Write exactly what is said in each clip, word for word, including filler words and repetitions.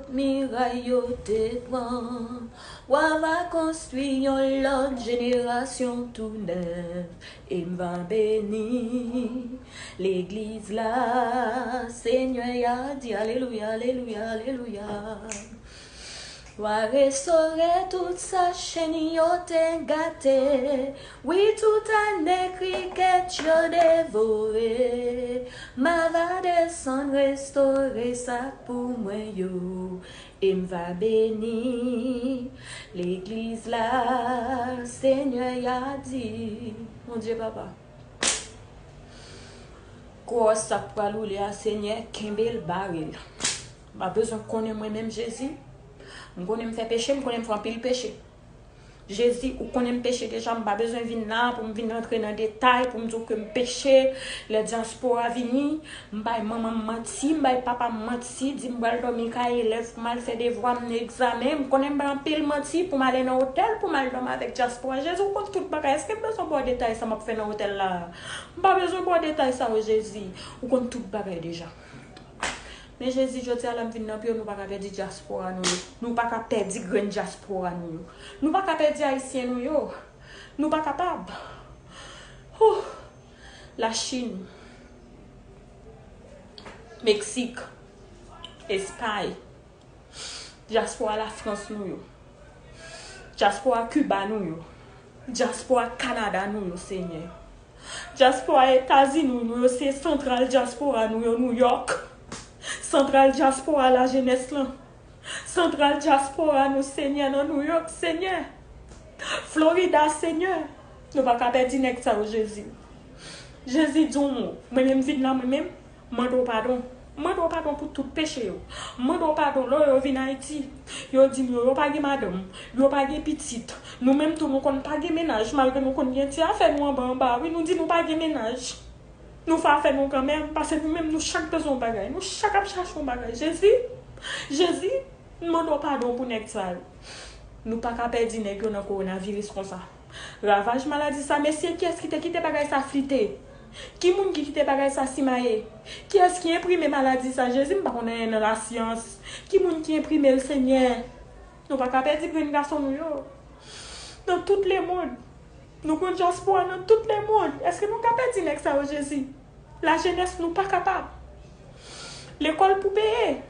Miray yo te pran. Wa va konstwi yon lòt jenerasyon tou nèf. E m va beni legliz la. Senyè a di, alelouya, alelouya, alelouya. Wa restore tout sa chenn yo te gate. Wi, tout ane krikèt yo devore. Ma va desann restore sa k pou mwen yo. E m va beni legliz la, Senyè a di. Bondye papa. Kwo sa k pral woule a, Senyè, kenbe l, bare l. M pa bezwen konnen mwen menm, Jezi. M konnen m fè peche, m konnen m fè anpil peche. Jezi, ou konnen m peche deja, m pa bezwen vin la pou m vin rantre nan detay, pou m di w ke m peche. Lè dyaspora vini, m bay manman m manti, m bay papa m manti, di m pral dòmi kay elèv pou m al fè devwa m nan egzamen. M konnen m bay anpil manti pou m ale nan otèl, pou m al dòmi avèk dyaspora. Jezi, ou konn tout bagay. Èske m bezwen ba w detay sa m ap fè nan otèl la a? M pa bezwen ba w detay sa yo, Jezi. Ou konn tout bagay deja. Men Jezi, jodi a la m vin nan pye w, nou pa ka pèdi dyaspora nou yo. Nou pa ka pèdi grenn dyaspora nou yo. Nou pa ka pèdi ayisyen nou yo. Nou pa kapab. Huh. Lachin, Meksik, Espay, dyaspora Lafrans nou yo, dyaspora Kiba nou yo, dyaspora Kanada nou yo, Senyè. Dyaspora Etazini nou yo, se santral dyaspora nou yo, New York. Santral dyaspora lajenès lan. Santral dyaspora nou, Senyè, nan New York, Senyè. Florida, Senyè. Nou pa ka pèdi nèg sa yo, Jezi. Jezi di w mo. Mwen menm vin la, mwen menm, mande w padon. Mande w padon pou tout peche yo. Mande w padon lè yo vin Ayiti. Yo di m yo, yo pa gen madanm. Yo pa gen pitit. Nou menm tou, nou konn pa gen mennaj, malgre nou konn gen ti afè nou anba anba. Wi, nou di nou pa gen mennaj. Nou fè afè nou kanmenm, paske nou menm, nou chak bezwen yon bagay. Nou chak ap chache yon bagay. Jezi, Jezi, m mande w padon pou nèg sa yo. Nou pa ka pèdi nèg yo nan kowonaviris konsa. Ravaj maladi sa, mesye, kiyès ki te kite bagay sa flite? Ki moun ki kite bagay sa simaye? Kiyès ki enprime maladi sa? Jezi, m pa konn anyen nan lasyans. Ki moun ki enprime l, Senyè? Nou pa ka pèdi grenn gason nou yo. Nan tout lemonn. Nou konn dyaspora nan tout lemonn. Èske nou ka pèdi nèg sa yo, Jezi? Lajenès nou pa kapab. Lekòl pou peye.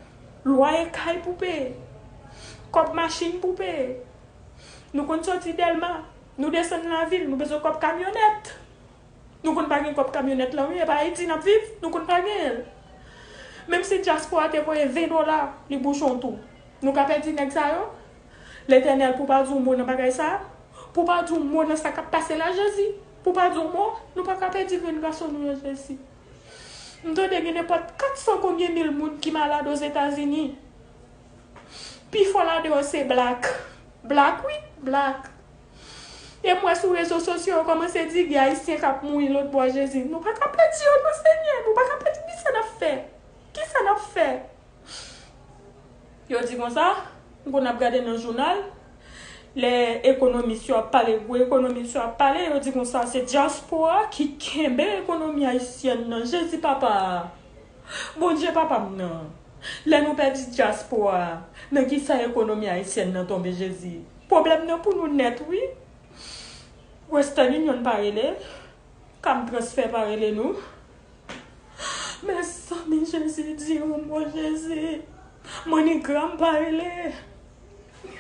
Lwaye kay pou peye. Kòb machin pou peye. Nou konn soti Dèlma. Nou desann lavil. Nou bezwen kòb kamyonèt. Nou konn pa gen kòb kamyonèt lan, wi, e pa Ayiti n ap viv, nou konn pa genyen l. Menm si dyaspora te voye ven dola, li bouche yon twou. Nou ka pèdi nèg sa yo? Letènèl, pou pa di yon mo nan bagay sa, pou pa di yon mo nan sa k ap pase la, Jezi, pou pa di yon mo, nou pa ka pèdi grenn gason nou yo, Jezi. M tande gen nenpòt kat san konbyen mil moun ki malad Ozetazini. Pi fò ladan yo se blak. Blak, wi, blak. E m wè sou rezo sosyo yo kòmanse di gen ayisyen k ap mouri lòtbò a, Jezi. Nou pa ka pèdi yo non, Senyè. Nou pa ka pèdi. Kisa n ap fè? Kisa n ap fè? Yo di konsa, m konn ap gade nan jounal, lè ekonomis yo ap pale, gwo ekonomis yo ap pale, yo di konsa se dyaspora ki kenbe ekonomi ayisyèn nan. Jezi papa! Bondye papa m nan! Lè nou pèdi dyaspora, nan kisa ekonomi ayisyèn nan tonbe, Jezi? Pwoblèm nan pou nou nèt, wi. Western Union pa rele, Cam Transfer pa rele nou. Mezanmi, Jezi, di yon mo, Jezi. MoneyGram pa rele.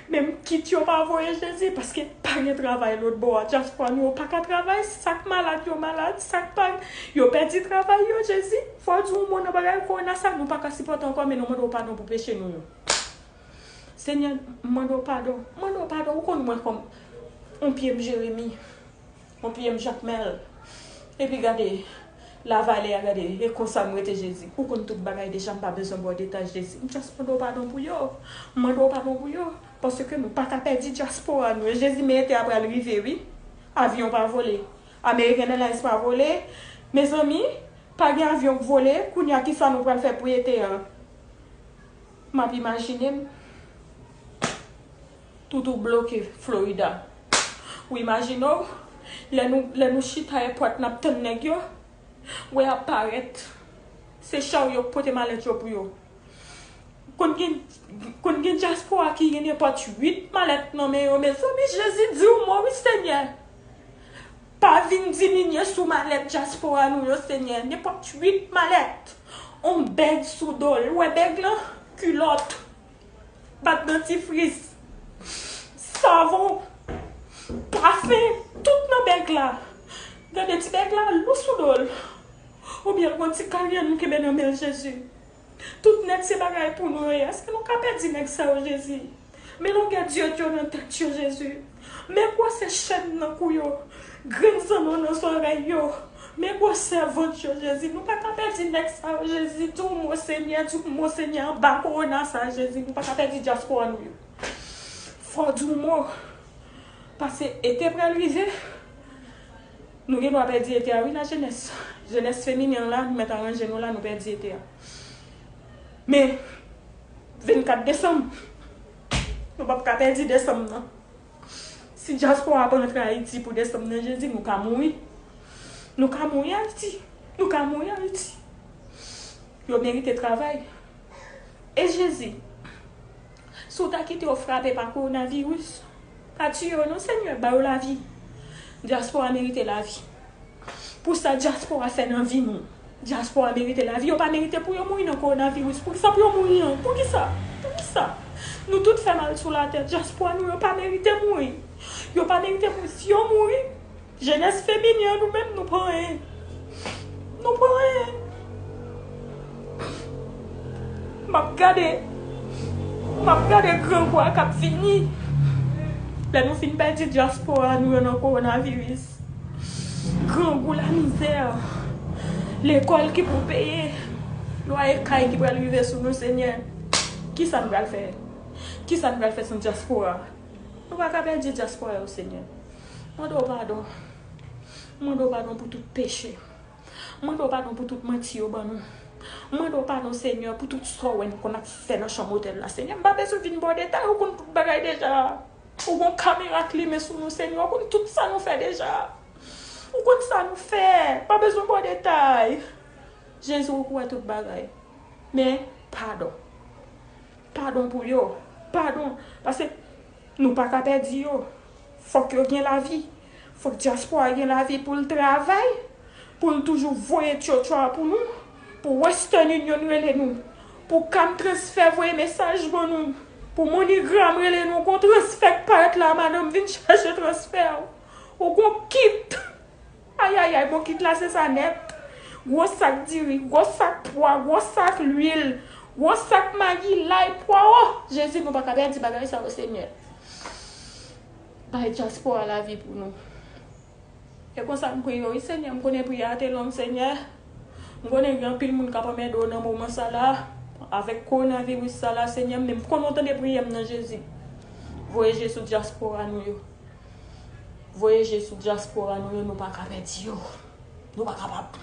Menm kit yo pa voye, Jezi, paske pa gen travay lòtbò a. Dyaspora nou yo pa ka travay, sa k malad yo malad, sa k pa, yo pèdi travay yo, Jezi. Fò w di yon mo nan bagay kowona sa, nou pa ka sipòte ankò, men nou mande w padon pou peche nou yo. Senyè, m mande w padon, m mande w padon, ou konn mwen kòm yon pye m Jeremi. Yon pye m Jakmèl. Epi gade, Lavale a gade, e konsa m rete, Jezi. Ou konn tout bagay deja, m pa bezwen ba w detay, Jezi. M just mande w padon pou yo. M mande w padon pou yo. Paske nou pa ka pèdi dyaspora nou. E Jezi, men ete a pral rive, wi. Avyon pa vole. American Airlines pa vole. Mezanmi, pa gen avyon k vole. Kounye a, kisa nou pral fè pou ete a? M ap imajine m. Toutou bloke Florida. Ou imajine w, lè nou, lè nou chita èpòt n ap tann nèg yo, wè ap parèt. Se charyo k pote malèt yo pou yo. Konn gen, konn Dyaspora ki gen nenpòt uit malèt nan men yo, mezanmi, Jezi di yon mo, wi, Senyè. Pa vin diminye sou malèt dyaspora nou yo, Senyè. Nenpòt uit malèt. On bèg sou do l. Ou wè bèg lan? Kilòt, bat dantifris, savon, pafen, tout nan bèg la. Gade ti bèg la, lou sou do l. Oubyen l gon ti kalyann li kenbe nan men l, Jezi. Tout nèg se bagay pou nou yo ye. Èske nou ka pèdi nèg sa yo, Jezi? Men longè dyòd yo nan tèt yo, Jezi. Men gwosè chèn nan kou yo. Grenn zanno nan zòrèy yo. Men gwosè vant yo, Jezi. Nou pa ka pèdi nèg sa yo, Jezi. Di yon mo, Senyè, di yon mo, Senyè, anba kowona sa, Jezi. Nou pa ka pèdi dyaspora nou yo. Fò di yon mo. Paske ete pral rive. Nou gen dwa pèdi ete a, wi, lajenès. Jenès feminen an la, nou mèt aranje nou la, nou pèdi ete a. Men, vennkat desanm, nou p ap ka pèdi desanm nan. Si dyaspora pa antre Ayiti pou desanm nan, Jezi, nou ka mouri. Nou ka mouri Ayiti. Nou ka mouri Ayiti. Yo merite travay. E Jezi, si w ta kite yo frape pa kowonaviris, pa tiye yo non, Senyè, ba yo lavi. Dyaspora merite lavi. Pou sa dyaspora fè nan vi nou. Dyaspora merite lavi. Yo pa merite pou yo mouri nan kowonaviris. Poukisa pou yo mouri an? Poukisa? Poukisa? Nou tout fè mal sou latè. Dyaspora nou yo pa merite mouri. Yo pa merite mouri. Si yo mouri, jenès feminen an, nou menm, nou pa anyen. Nou pa anyen. M ap gade, m ap gade grangou a k ap vini. Lè nou fin pèdi dyaspora nou yo nan kowonaviris, grangou, lamizè, lekòl ki pou peye, lwaye kay ki pral rive sou nou, Senyè. Kisa n pral fè? Kisa n pral fè san dyaspora? Nou pa ka pèdi dyaspora yo, Senyè. Mande w padon. Mande w padon pou tout peche. Mande w padon pou tout manti yo ban nou. Mande w padon, Senyè, pou tout sa w wè n konn ap fè nan chanm otèl la. Senyè, m pa bezwen vin ba w detay, ou konn tout bagay deja. Ou gon kamera k limen sou nou, Senyè, ou konn tout sa nou fè deja. Ou konn sa nou fè. Pa bezwen ba w detay. Jezi, ou wè tout bagay. Men, padon. Padon pou yo. Padon. Paske nou pa ka pèdi yo. Fòk yo gen lavi. Fòk dyaspora gen lavi pou l travay, pou l toujou voye tchotchwa pou nou, pou Western Union rele nou, pou Cam Transfè voye mesaj ban nou, pou MoneyGram rele nou, gon transfè k parèt la, madanm, vin chache transfè w. Ou gon kit. Ayayay, bon, kit la se sa nèt. Gwo sak diri, gwo sak pwa, gwo sak lwil, gwo sak magi, lay, pwawo. Jezi, nou pa ka pèdi bagay sa yo, Senyè. Bay dyaspora lavi pou nou. E konsa m priye w, wi, Senyè. M konnen priyè a te long, Senyè. M konnen gen anpil moun k ap anmède w nan moman sa la, avèk kowonaviris sa la, Senyè, men m konnen w tande priyè m nan, Jezi. Voye je sou dyaspora nou yo. Voye je sou dyaspora nou yo, nou pa ka pèdi yo. Nou pa kapab.